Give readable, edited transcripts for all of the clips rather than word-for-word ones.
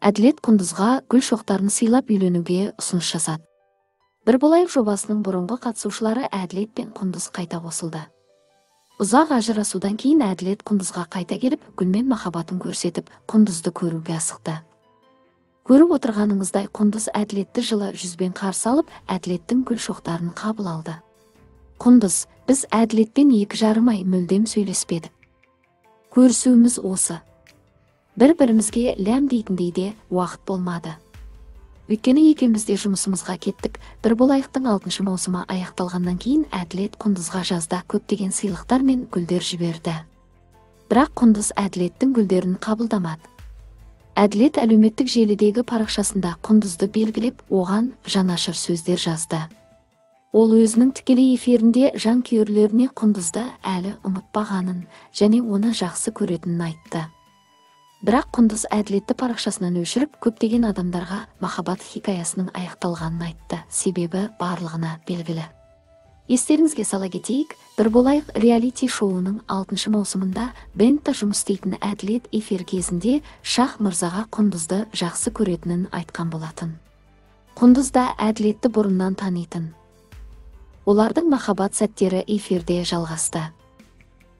Әділет Құндызға гүл шоқтарын сыйлап үйленуге ұсыныс жасады. Бір болайық жобасының бұрынғы қатысушылары Әділет пен Құндыз қайта қосылды. Ұзақ ажырасудан кейін Әділет Құндызға қайта келіп, гүлмен махаббатын көрсетіп, Құндызды көруге асықты. Көріп отырғаныңыздай, Құндыз Әділетті жылы жүзбен қарсы алып, Әділеттің гүл шоқтарын қабыл алды. Құндыз, біз Әділетпен 2,5 ай мүлдем сөйлеспедік. Көрісуіміз осы. Бір-бірімізге ләм дейтіндей де уақыт болмады. Өйткені екеуміз де жұмысымызға кеттік. Бір болайықтың 6 маусымы аяқталғаннан кейін Әділет Құндызға жазда көптеген сыйлықтар мен гүлдер жіберді. Бірақ Құндыз Әділеттің гүлдерін қабылдамады. Әділет әлеуметтік желідегі парақшасында Құндызды белгілеп, оған жанашыр сөздер жазды. Ол өзінің тікелей эфирінде жанкүйерлеріне Құндызды әлі ұмытпағанын және оны жақсы көретінін айтты. Бірақ Құндыз Әділетті парақшасынан өшіріп, көптеген адамдарға махаббат хикаясының аяқталғанын айтты, себебі барлығына белгілі. Естеріңізге сала кетейік, Бір болайық реалити шоуының 6 маусымында бендта жұмыс істейтін Әділет эфир кезінде Шах мырзаға Құндызды жақсы көретінін айтқан болатын. Құндыз да Әділетті бұрыннан танитын. Олардың махаббат сәттері эфирде жалғасты.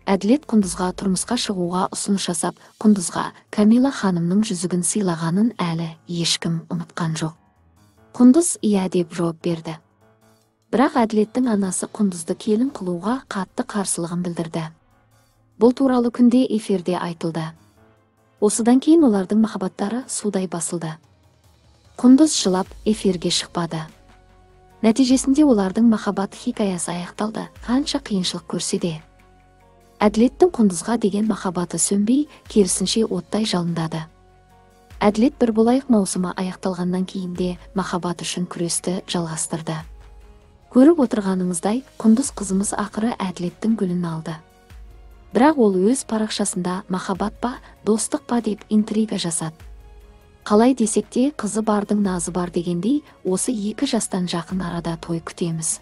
Әділет Құндызға тұрмысқа шығуға ұсыныс жасап, Құндызға Камила ханымның жүзігін сыйлағанын әлі ешкім ұмытқан жоқ. Құндыз иә деп жауап берді. Бірақ Әділеттің анасы Құндызды келін қылуға қатты қарсылығын білдірді. Бұл туралы күнде эфирде айтылды. Осыдан кейін олардың махаббаттары судай басылды. Құндыз жылап эфирге шықпады. Нәтижесінде олардың махаббат хикаясы аяқталды, қанша қиыншылық көрсе де. Әділеттің Құндызға деген махаббаты сөнбей, керісінше оттай жалындады. Әділет бір болайық маусымы аяқталғаннан кейін де махаббат үшін күресті жалғастырды. Көріп отырғаныңыздай, Құндыз қызымыз ақыры Әділеттің гүлін алды. Бірақ ол өз парақшасында махаббат па, достық па деп интрига жасады. Қалай десек те, қызы бардың назы бар дегендей, осы 2 жастан жақын арада той күтеміз.